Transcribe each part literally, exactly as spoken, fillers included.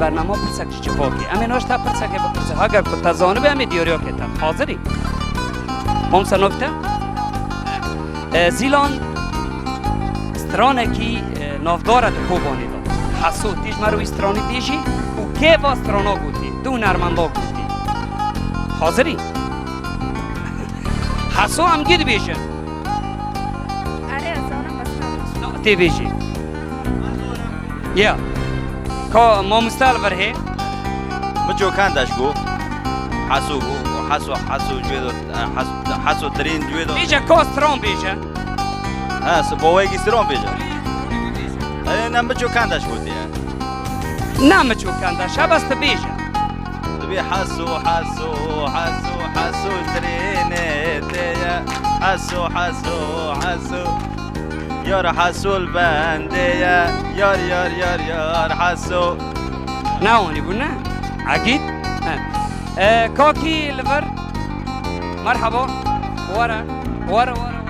Bernama pirsek ji civakê. Em ê niha ji te pirsekê bipirsin. Heger ku te zanibê, em ê diyariya kê te. Hazirî? Mamoste, navê te? E, Zîlan stranekî, e, navdar e di Kobanê de. Heso, tê ji me re wî stranî bêjî û kê va strana gotî? Du hunermenda gotî. Hazirî? Heso, em gî dibêjin. Erê, ez zanim, bes nabêjim. Tê bêjî. Ya. Ka mamoste li vir hê. Miço kendeş go. Heso go. Heso, heso cüvê do, heso, heso tirîn cüvê do. Bêje ka stran bêje. Ha, si bo wegî stran bêje. Erê, ne miço kendeş go diye. Ne miço kendeş, ha bes tu bêje. Dibê heso, heso, heso, heso tirênê tê ye. Heso, heso, heso. Yar heso li bendê ye. Yar, yar, yar, yar heso. Ne wanî bû ne? Egîd? He. E, kakî li vir. Merhaba. Were. Were, were, were.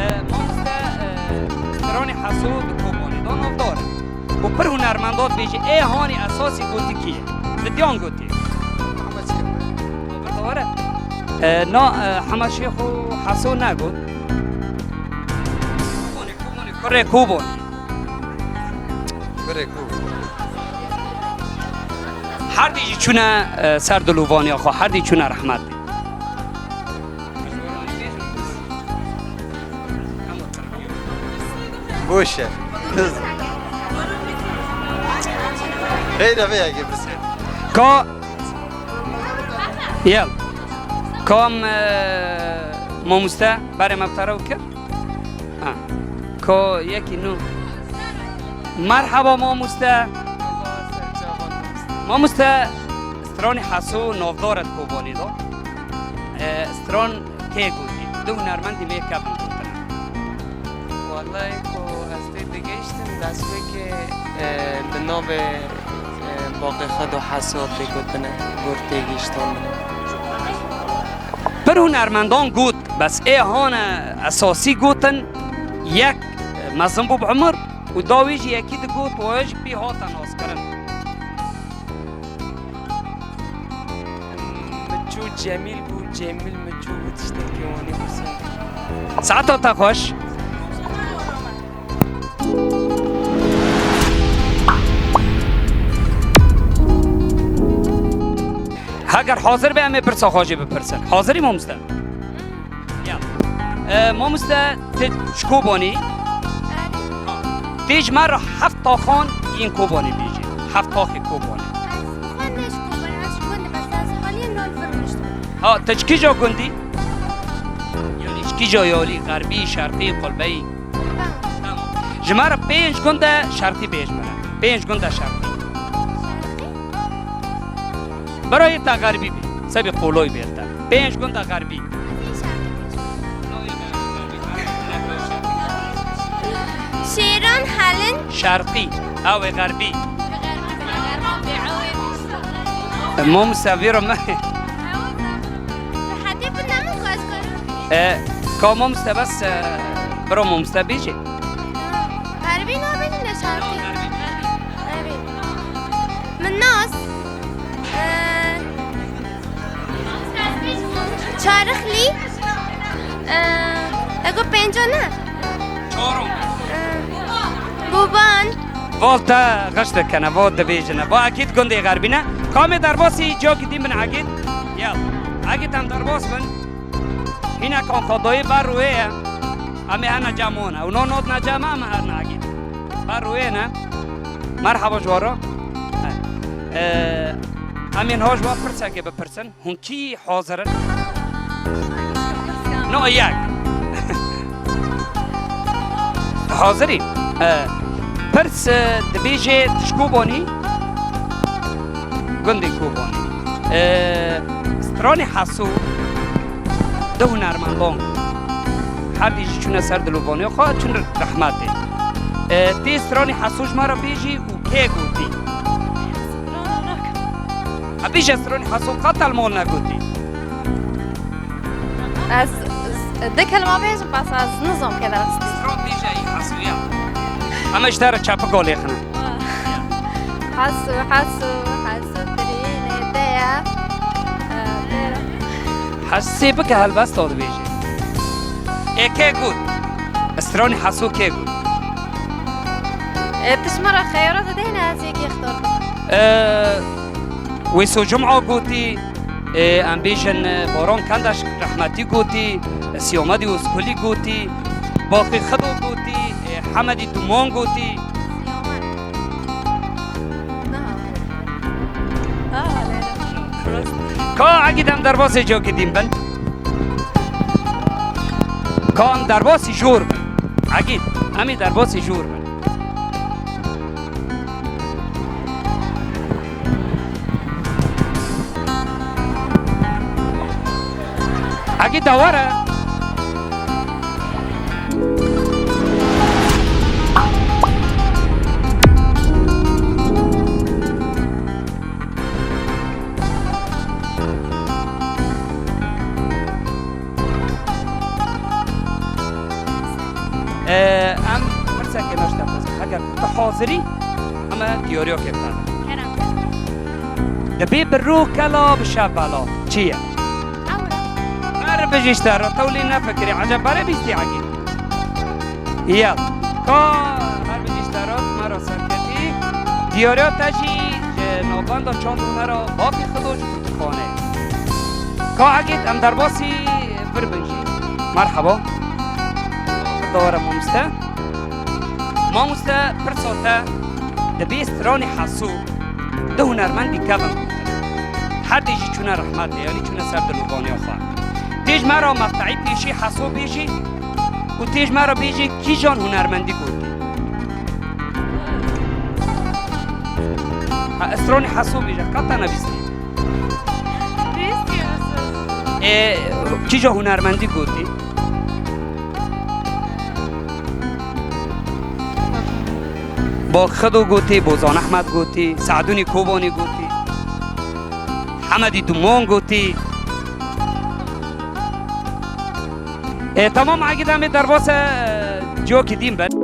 E, mamoste, e, stranê heso di Kobanê de navdar e. Û pir hunermenda dibêjî, ê hanî esasî gotî kî ye? Li diyan gotî. Hema çêkir. Birda were. E, na, e, Hema Şêx û Heso negot. Kobanê, Kobanê, kurê Kobanê. Kurê Kobanê. Herdî jî çûne, e, ser dilovaniya xwe, herdî çûne rehmetê. Boş e. Xeyr e, vê yekê birsê. Ka, yel. Kam, e, mamoste, berê me bi te re kir? Ha. Ka yekî nû. Merhaba mamoste. Mamoste, stranê Heso navdar e di Kobanê de. E, stran kê gotî? Du hunermendî me kevin gotine. Wellahî ku ez tê digihîştim, destpêkê, e, bi navê, e, Baqê Xwedo Heso tê gotine, gur tê gihîştan min. Pir hunermendan got, bes ê hane esasî gotin, yek, e, mezin bû bi umir û dawî jî yekî digot, wê jî pî hate naskirin. Miçû Cemîl bû, Cemîl Miçû bû, tiştekî wanî bû ser. Saeta te xweş. Heger hazir be, em ê pirsa xwe jî bipirsin. Hazirî mamoste? Ya. E, mamoste, tu ji Kobanî? Erê. Tê ji me re heft taxan yên Kobanî bêjî. Heft taxê Kobanî. Ez bi xwe ne ji Kobanî, ez ji gund im, ez, ez haliyen li vir rûniştim. Ha, tu ji kîja gundî? Yanî ji kîja yalî, xerbî, şerqî, qulbeyî? Tamam. Ji me re pênc gund e şerqî bêj min. Pênc gund e şerqî. Şerqî? Birayê te xerbî bê. Sebî qoloy bê te. Pênc gunda xerbî. Şêran Helin. Şerqî. Ew ê xerbî. E, mamoste vîro me. Hetê bi ne min xwest kir. E, ka mamoste bes, e, bira mamoste bêjê. Xerbî nabêjin de şerqî. Evet. Min nas. Ee, Çarixlî. Ee, ego pênco ne? Çarom. Ee, Boban. Val te xeş dikene, val dibêjine. Va Egîd gundê xerbî ne. Kamê derbasî ciyakî dîn bin Egîd? Ya. Egîd em derbas bin. Hînek Anqadayê ber rûyê ye. Em ê hene cem wan e. Û no not ne cem em herne Egîd. Ber rûyê ne. Merhaba ji we re. He. Ee, em ên ha ji we pirsekê bipirsin. Hûn kî hazir in? No yek. Hazirî? Ee, pirs, e, dibêje tu ji Kobanî? Gundê Kobanî. Ee, stranê Heso du hunermendan herdî jî çûne ser dilovaniya xwe, çûn rehmetê. Ee, tê stranê Heso ji me re bêjî û kê gotî? Strana nakim. Ha, bêje stranê Heso qet li mal negotî. Ez, ez, du kelima bêjim, bes ez nizam kê derstî. Stran bêje, ey Heso ya. Em ji te re çepik alêxine. Heso, Heso, Heso tirînê te ye. Ee, Hesê bike helbesta dibêje. Ê kê got? Stranî Heso kê got? Ee, tu ji min re xeyara didê ne ez yekê xtar bikim. Ee, Wêso Cuma gotî, ê, em bêjin, e, Baran Kendaş rehmetî gotî, Siyamedî Ozkulî gotî, Baqî Xido gotî, e, Hemedî Duman gotî. Ka egîd em derbasî cokî dîn bin. Ka em derbasî jor bin. Egîd, em ê derbasî jor bin. Egîd, de were. Ee, em pirsekê me ji te xwestin. Heger tu hazirî, em ê diyariyekê bixin. Kerem. Dibê bi rû kela, bi şev bela. Çi ye? Ewra. Her bijî ji te re, tewlî nefikirî. Eceb berê bîstî egîd. Ya. Ka her bijî ji te re, me re serketî. Diyariya te jî ji navbenda çand û hunera Baqî Xido ji Kutixanê. Ka egîd em derbasî vir bin jî. Merheba. Dawara mamoste. Mamoste, pirsa te, dibê stranî Heso du hunermendî kevin gotin. Her dê jî çûne rehmetê, yanî çûne ser dilûvaniya xwe. Tê ji me re meqteyî pêşî Heso bêjî û tê ji me re bêjî kîjan hunermendî gotî. Ha, stranî Heso bêje, ka te nebîstî. Bîstî Heso. Ê, kîja hunermendî gotî? Baqî Xido gotî, Bozan Ehmed gotî, Seedûnî Kobanî gotî, Hemedî Duman gotî. E, tamam, egîd em ê derbasa, e, ciyokî dîn bin.